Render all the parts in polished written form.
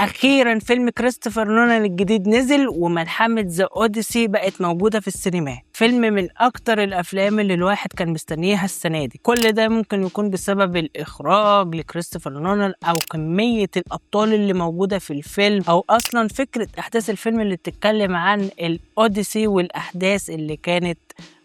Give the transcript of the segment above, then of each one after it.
اخيرا فيلم كريستوفر نولان الجديد نزل، وملحمة The Odyssey بقت موجودة في السينما. فيلم من اكتر الافلام اللي الواحد كان مستنيها السنة دي. كل ده ممكن يكون بسبب الاخراج لكريستوفر نولان، او كمية الابطال اللي موجودة في الفيلم، او اصلا فكرة احداث الفيلم اللي بتتكلم عن ال Odyssey والاحداث اللي كانت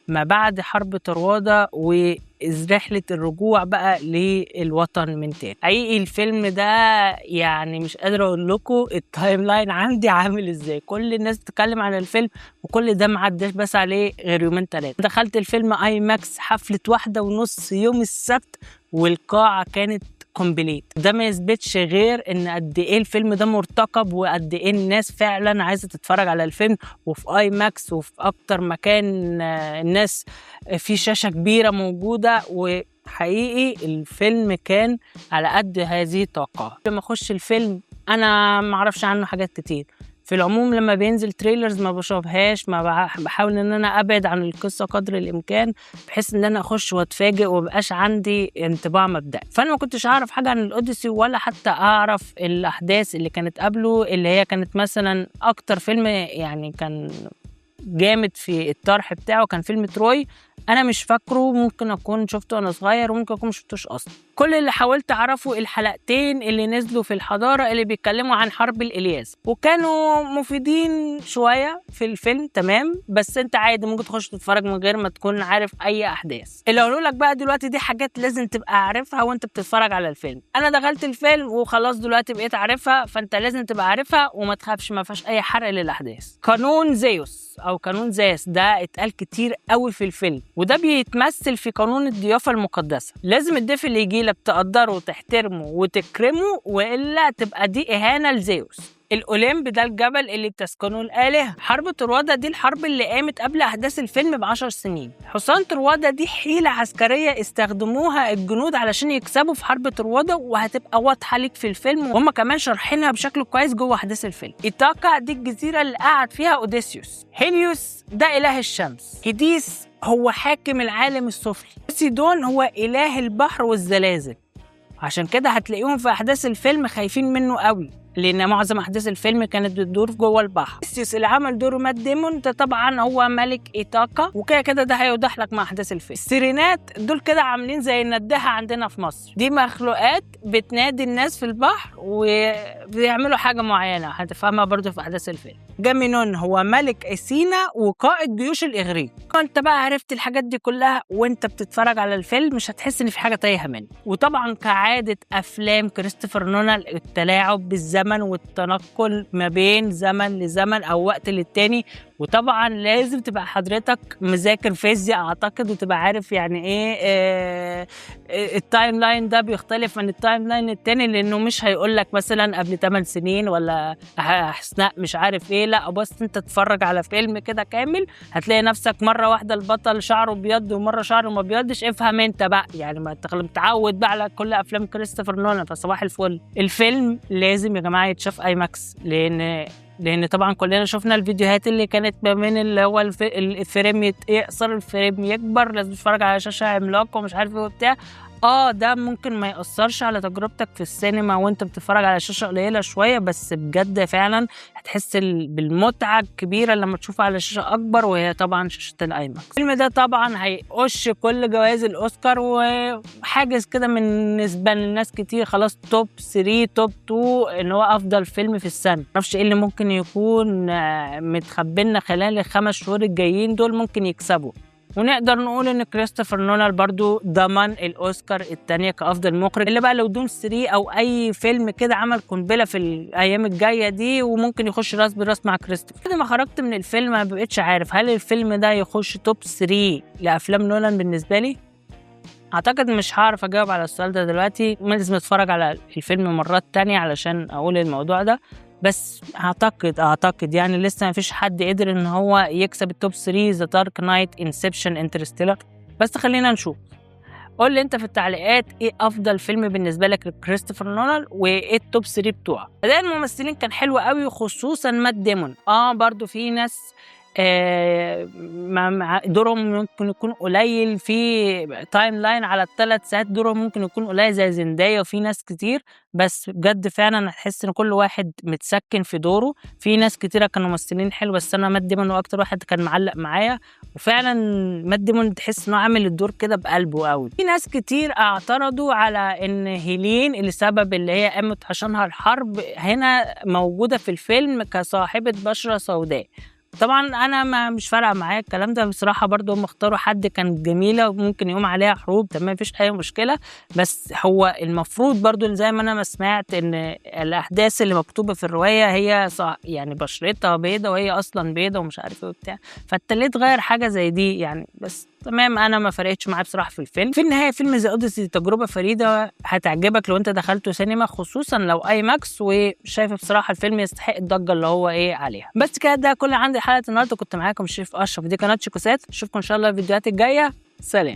ما بعد حرب طروادة ورحلة الرجوع بقى للوطن من تاني. حقيقي الفيلم ده يعني مش قادر اقول لكم ال timeline عندي عامل ازاي. كل الناس بتتكلم عن الفيلم وكل ده ما عداش بس عليه غير يومين تلاتة. دخلت الفيلم IMAX حفلة 1:30 يوم السبت، والقاعة كانت complete. ده ما يثبتش غير ان قد ايه الفيلم ده مرتقب، وقد ايه الناس فعلا عايزه تتفرج على الفيلم، وفي IMAX وفي اكتر مكان الناس في شاشة كبيرة موجودة. وحقيقي الفيلم كان على قد هذه التوقعات. لما اخش الفيلم انا ما اعرفش عنه حاجات كتير. في العموم لما بينزل trailers ما بشوفهاش، ما بحاول ان انا ابعد عن القصة قدر الامكان، بحيث ان انا اخش واتفاجئ ومبقاش عندي انطباع مبدئي. فانا ما كنتش اعرف حاجة عن ال Odyssey، ولا حتى اعرف الاحداث اللي كانت قبله، اللي هي كانت مثلا اكتر فيلم يعني كان جامد في الطرح بتاعه كان فيلم تروي. انا مش فاكره، ممكن اكون شفته وانا صغير وممكن اكون مشفتوش اصلا. كل اللي حاولت اعرفه الحلقتين اللي نزلوا في الحضارة اللي بيتكلموا عن حرب الالياس، وكانوا مفيدين شوية في الفيلم، تمام، بس انت عادي ممكن تخش تتفرج من غير ما تكون عارف اي احداث. اللي اقوله لك بقى دلوقتي دي حاجات لازم تبقى عارفها وانت بتتفرج على الفيلم. انا دخلت الفيلم وخلاص دلوقتي بقيت عارفها، فانت لازم تبقى عارفها وما تخافش، ما فيهاش اي حرق للاحداث. قانون زيوس او قانون زيوس ده اتقال كتير قوي في الفيلم، وده بيتمثل في قانون الضيافة المقدسة. لازم الضيف اللي يجي لك تقدره وتحترمه وتكرمه، والا تبقى دي اهانه لزيوس. الاولمب ده الجبل اللي بتسكنه الالهة. حرب طروادة دي الحرب اللي قامت قبل احداث الفيلم ب10 سنين. حصان طروادة دي حيله عسكرية استخدموها الجنود علشان يكسبوا في حرب طروادة، وهتبقى واضحة ليك في الفيلم، وهم كمان شارحينها بشكل كويس جوه احداث الفيلم. ايتاكا دي الجزيرة اللي قعد فيها اوديسيوس. هيليوس ده اله الشمس. هيديس هو حاكم العالم السفلي. بوسيدون هو اله البحر والزلازل، عشان كده هتلاقيهم في احداث الفيلم خايفين منه قوي، لان معظم احداث الفيلم كانت بتدور جوه البحر. اوديسيوس اللي عمل دوره مات ديمون ده طبعا هو ملك ايتاكا، وكده كده ده هيوضح لك مع احداث الفيلم. السيرينات دول كده عاملين زي النداهه عندنا في مصر، دي مخلوقات بتنادي الناس في البحر وبيعملوا حاجة معينة هتفهمها برضو في احداث الفيلم. جامينون هو ملك اثينا وقائد جيوش الاغريق. انت بقى عرفت الحاجات دي كلها وانت بتتفرج على الفيلم، مش هتحس ان في حاجة تايهه منك. وطبعا كعادة افلام كريستوفر نولان التلاعب بالزمن والتنقل ما بين زمن لزمن او وقت للتاني، وطبعا لازم تبقى حضرتك مذاكر فيزياء اعتقد، وتبقى عارف يعني ايه ال timeline ده بيختلف عن ال timeline التاني، لانه مش هيقول لك مثلا قبل 8 سنين ولا اثناء مش عارف ايه، لا بس انت تتفرج على فيلم كده كامل هتلاقي نفسك مرة واحدة البطل شعره ابيض ومرة شعره ما ابيضش. افهم انت بقى، يعني ما انت متعود بقى على كل افلام كريستوفر نولان. فصباح الفل. الفيلم لازم يا جماعة يتشاف IMAX، لان طبعا كلنا شفنا الفيديوهات اللي كانت ما بين اللي هو ال frame يقصر ال frame يكبر، لازم تتفرج على شاشة عملاقة ومش عارف ايه وبتاع. ده ممكن ما يأثرش على تجربتك في السينما وانت بتتفرج على شاشة قليلة شوية، بس بجد فعلا هتحس بالمتعة الكبيرة لما تشوفها على شاشة أكبر، وهي طبعا شاشة ال IMAX. الفيلم ده طبعا هيقش كل جوائز الأوسكار، وحاجز كده بالنسبة للناس كتير خلاص top 3 top 2 إن هو أفضل فيلم في السنة. معرفش إيه اللي ممكن يكون متخبلنا خلال ال5 شهور الجايين دول ممكن يكسبوا. ونقدر نقول ان كريستوفر نولان برضو ضمن الاوسكار الثانية كافضل مخرج، اللي بقى لو Dune 3 او اي فيلم كده عمل قنبلة في الايام الجاية دي وممكن يخش راس براس مع كريستوفر. بعد ما خرجت من الفيلم ما بقتش عارف هل الفيلم ده يخش top 3 لافلام نولان بالنسبة لي. اعتقد مش هعرف اجاوب على السؤال ده دلوقتي، لازم اتفرج على الفيلم مرات تانية علشان اقول الموضوع ده، بس اعتقد يعني لسه ما فيش حد قدر ان هو يكسب ال top 3 The Dark Knight، Inception، Interstellar، بس خلينا نشوف. قول لي انت في التعليقات ايه افضل فيلم بالنسبة لك لكريستوفر نولان وايه ال top 3 بتوعه. اداء الممثلين كان حلو قوي، خصوصا مات ديمون. برضو في ناس دورهم ممكن يكون قليل في timeline على ال3 ساعات، دورهم ممكن يكون قليل زي زندايا وفي ناس كتير، بس بجد فعلا هتحس ان كل واحد متسكن في دوره. في ناس كتيرة كانوا ممثلين حلو، بس انا مات ديمون هو اكتر واحد كان معلق معايا، وفعلا مات ديمون تحس انه عامل الدور كده بقلبه قوي. في ناس كتير اعترضوا على ان هيلين السبب اللي هي قامت عشانها الحرب هنا موجودة في الفيلم كصاحبة بشرة سوداء. طبعا انا ما مش فارقه معايا الكلام ده بصراحة، برضو هم اختاروا حد كانت جميلة وممكن يقوم عليها حروب، تمام، مفيش اي مشكلة. بس هو المفروض برضو زي ما انا ما سمعت ان الاحداث اللي مكتوبة في الرواية هي يعني بشرتها بيضة وهي اصلا بيضة ومش عارف ايه وبتاع، فانت ليه تغير حاجة زي دي يعني؟ بس تمام، انا ما فرقتش معايا بصراحة في الفيلم. في النهاية فيلم The Odyssey تجربه فريدة هتعجبك لو انت دخلته سينما، خصوصا لو IMAX، وشايفه بصراحة الفيلم يستحق الضجة اللي هو ايه عليها. بس كده، ده كل عندي حلقة النهارده. كنت معاكم شريف اشرف، دي قناة شيكوسات. اشوفكم ان شاء الله الفيديوهات الجاية. سلام.